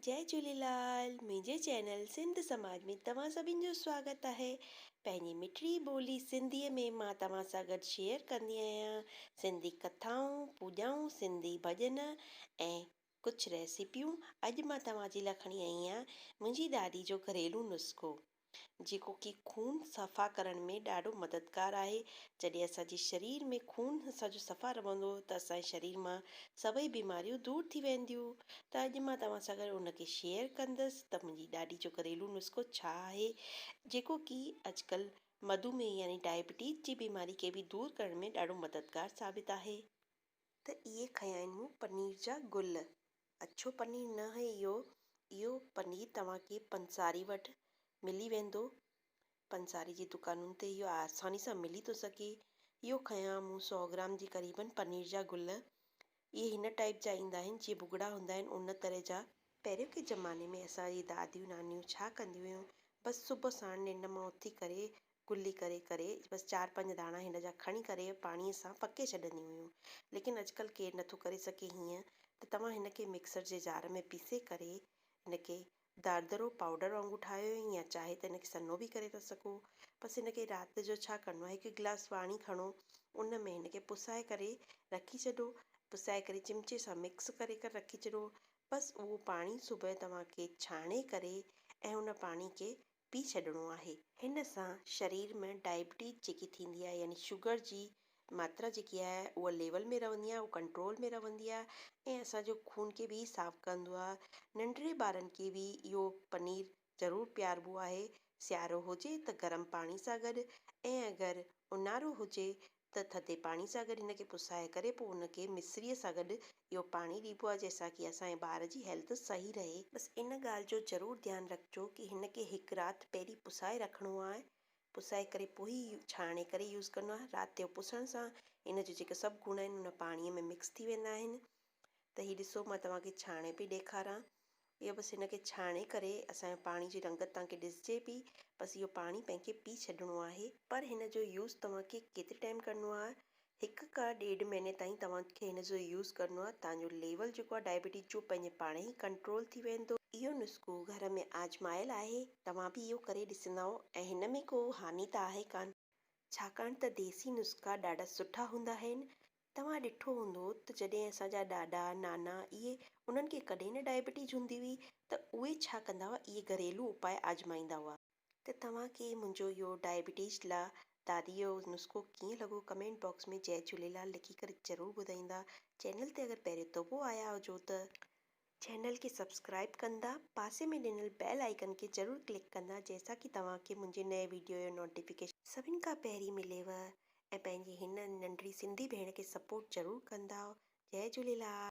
جئي جهوليلال منهنجي چينل سنڌ سماج ۾ توهان سڀني جو سواگت آهي. پنهنجي مٺڙي ٻولي سنڌيء ۾ مان توهان سان گڏ شيئر ڪندي آهيان سنڌي ڪٿائون، پوڄائون، سنڌي ڀڄن ۽ ڪجهه ريسيپيون. اڄ مان توهان جي لاء کڻي آئي آهيان منهنجي ڏاڏي جو گهريلو نسخو. جيڪو ڪي خون صفا ڪرڻ ۾ ڏاڍو مددگار آهي. جڏهن اسان جي شرير ۾ خون اسان جو صفا رهندو ته اسان جي شرير مان سڀئي بيماريون دور ٿي وينديون. ته اڄ مان توهان سان گڏ ان کي شيئر ڪندس ته منهنجي ڏاڏي جو گهريلو نسخو ڇا آهي جيڪو ڪي اڄڪلهه مڌوميهه يعني ڊائبٽيز جي بيماري کي به دور ڪرڻ ۾ ڏاڍو مددگار ثابت آهي. ته اهي کنيا آهن مون پنير جا گل. اڇو پنير نه آهي اهو. اهو پنير توهان کي پنساري وٽ ملي ويندو. پنساري جي دڪانن تي اهو آساني سان ملي ٿو سگهي. اهو کنيا مون سو گرام جي قريبن پنير جا گل. اهي هن ٽائيپ جا ايندا آهن جيئن ڀڳڙا هوندا آهن ان طرح جا. پهريون ڪي زماني ۾ اسان جي داديون نانيون ڇا ڪنديون هيون بس صبح ساڻ ننڊ مان اٿي ڪري گلي ڪري ڪري بس چار پنج داڻا هن جا کڻي ڪري پاڻيء سان ڦڪي ڇڏنديون هيون. ليڪن اڄڪلهه ڪير نٿو ڪري سگهي هيئن ته توهان هن کي مڪسر جي جار ۾ پيسي ڪري هن کي دردرو پائوڊر وانگر ٺاهيو يا چاهي ته هن کي سنهو به ڪري ٿا سگهو. بس هن کي رات جو ڇا ڪرڻو آهي هڪ گلاس پاڻي کڻو ان ۾ هن کي پسائي ڪري رکي ڇڏو. پسائي ڪري چمچي سان مڪس ڪري ڪري رکي ڇڏو. بس اهو پاڻي صبح توهان کي ڇاڻي ڪري ۽ ان پاڻي کي پي ڇڏڻو آهي. هن سان شرير ۾ ڊائبٽيز جيڪي ٿيندي آهي يعني شگر جي ماترا جيڪي آهي اها ليول ۾ رهندي آهي اها ڪنٽرول ۾ رهندي آهي ۽ اسان جو خون کي به صاف ڪندو آهي. ننڍڙي ٻارن کي به اهو پنير ضرور پياربو آهي. سيارو هجي ته گرم پاڻي سان گڏ ۽ اگر اونهارو هجي ته ٿڌي پاڻي سان گڏ هن کي پسائي ڪري پوء ان کي مصريء سان گڏ اهو پاڻي ڏبو آهي جنهن سان ڪي اسان جي ٻار جي هيلٿ صحيح رهي. بس ان ڳالهه جو ضرور ڌيان رکجو ڪي هن کي هڪ رات پهرين پسائي رکڻو آهي، پسائي ڪري پوء ئي ڇاڻي ڪري يوز ڪرڻو آهي. رات جو پسڻ سان ان جو جيڪي سڀ گڻ آهن ان پاڻيء ۾ مڪس ٿي ويندا آهن. ته هي ڏسو مان توهان کي ڇاڻي پئي ڏيکاران. اهو بس هن کي ڇاڻي ڪري اسان جو پاڻي جي رنگت توهان کي ڏسجي پئي. بس اهو پاڻي پنهن کي پي ڇڏڻو آهي. پر هن جو يوز توهان کي ڪيتري ٽائيم ڪرڻو آهي؟ هڪ کان ڏيڍ مهيني تائين توهان کي هن جو يوز ڪرڻو آهي. توهان جو ليول جيڪو آهي ڊائبٽيز جو پنهنجي پاڻ ئي ڪنٽرول ٿي ويندو. اهو نسخو گهر ۾ آزمايل آهي. توهان به اهو ڪري ڏسندؤ ۽ هن ۾ ڪو هاني ته آهي ڪانه. ڇاڪاڻ ته ديسي نسخا ڏاڍا سٺا هوندا آهن. توهان ڏٺو هوندو ته جڏهن اسان جا ڏاڏا، نانا اهي انهن کي ڪڏهن نه ڊائبٽيز هوندي هئي ته اهي ڇا ڪندا هئا اهي گهريلو اپاء آزمائيندا هئا. ته توهان کي منهنجو اهو ڊائبٽيز لا دادي جو نسخو ڪيئن لڳو ڪمينٽ باڪس ۾ جئي جهوليلال لکي ڪري ضرور ٻڌائيندا. چينل تي اگر پهريون دفعو آيا هجو ته. چينل کي سبسڪرائب ڪندا پاسي ۾ ڏنل بيل آئيڪن کي ضرور ڪلڪ ڪندا جنهن سان ڪي توهان کي منهنجي نئين ويڊيو جو نوٽيفڪيشن سڀن کان پهرين مليو ۽ پنهنجي هن ننڍڙي سنڌي ڀيڻ کي سپورٽ ضرور ڪندا جئي جهوليلال.